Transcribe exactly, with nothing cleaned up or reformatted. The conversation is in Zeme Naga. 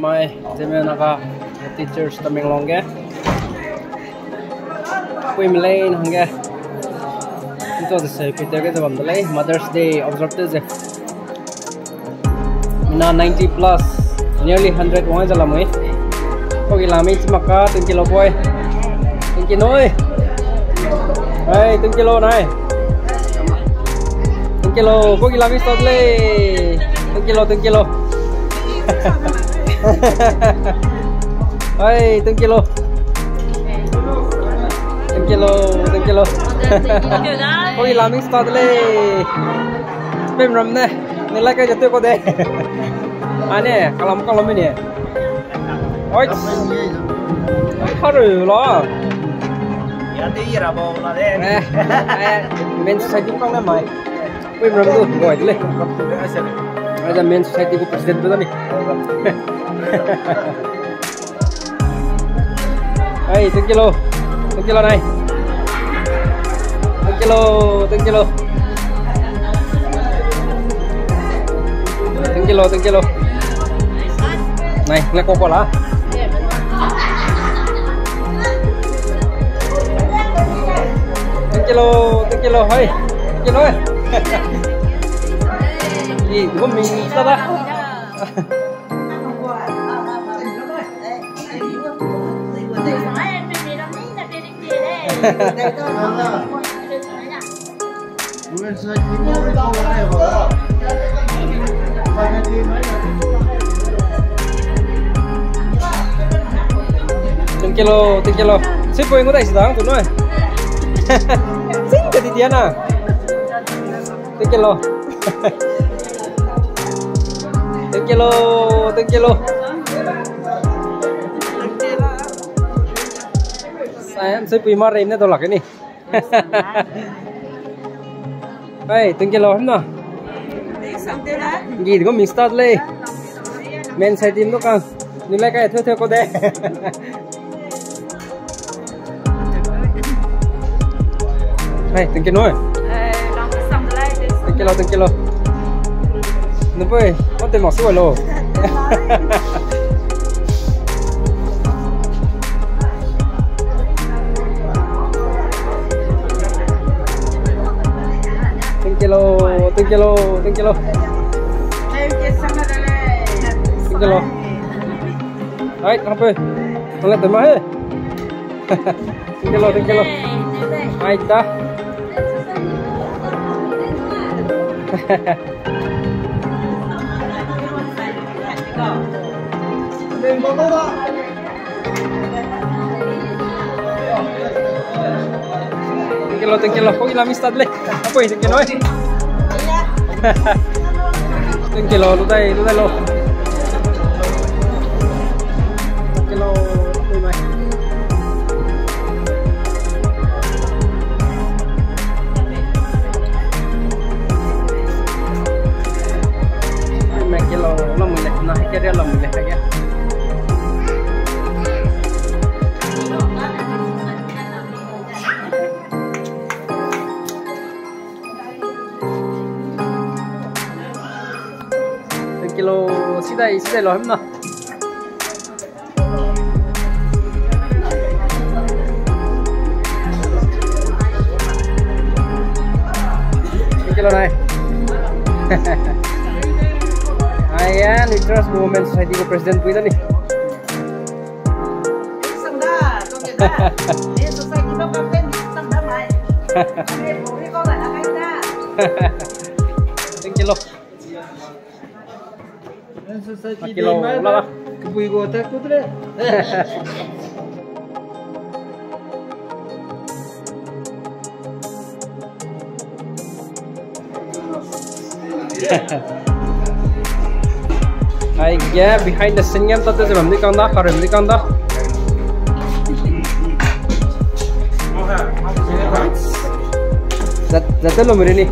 Mai, Zeme Naga Baptist Church Tamenglong ge. Pui melei nang ge. Nto de se pite ge ze bam de lei, Mother's Day observe te ze. Mina ninety plus, nearly hundred wang ze lamui. Ko gi lami chi maka, thank you lo boy. Thank you noi. Hai, thank you lo nai. Thank you lo, ko gi lami start lei. Thank you lo, thank you lo. Hai, thank you lo. Thank you lo, thank you lo. Ko gi lami start lei. Pemram ne. Ni la kai jateu ko de. Ane, kalam kalam ni. Oi. Haru lo. Ya de ira ba la de. Eh, eh, men society kang le mai. Pemram du, boy le. Ada men society gu president du ni. Hai, thank you lo. Thank you lo nai. Thank you lo, thank you lo. Thank you lo, thank you lo. Nai, nai ko ko la. Thank you lo, thank you lo, hai. Thank you lo. Ih, gum mi sa da. Thank you lo, thank you lo. Sipoi ngu dai si dang tu noi. Sing ka di dia na. Thank you lo. Thank you lo, thank you lo. Sai, sai pui ma rei ne do lak ni. Hey, thank you lo, hem na. Gi de ko mi start lei. Men sai dim do kang. Ni lai kai theu theu ko de. Hai, thank you noi. Eh, lang sam lai de. Thank you lo, thank you lo. Nupui, ko te ma su lo. Thank you lo, thank you lo, thank you lo. Thank you lo. Hai, kape. Tole te ma he. Thank you lo, thank you lo. Ai da. Thank you lo, thank you lo. Ko i la mi start le. Apoi, thank you lo. Thank you lo, lu dai, lu dai lo. Thank you lo, lu dai. Thank you lo, lo mui le, na ke dia lo mui le, ke. Thank you lo, sidai, sidai lo, hem na. Thank you lo, nai. Ai, ya, New Trust Women Society gu president pui da ni. Thank you lo. Thank you lo, la. Kebui go ta kut le. Ai ge behind the scene ngam ta te ze bam di kang da, karim di kang da. Zat, zat te lo meri ni.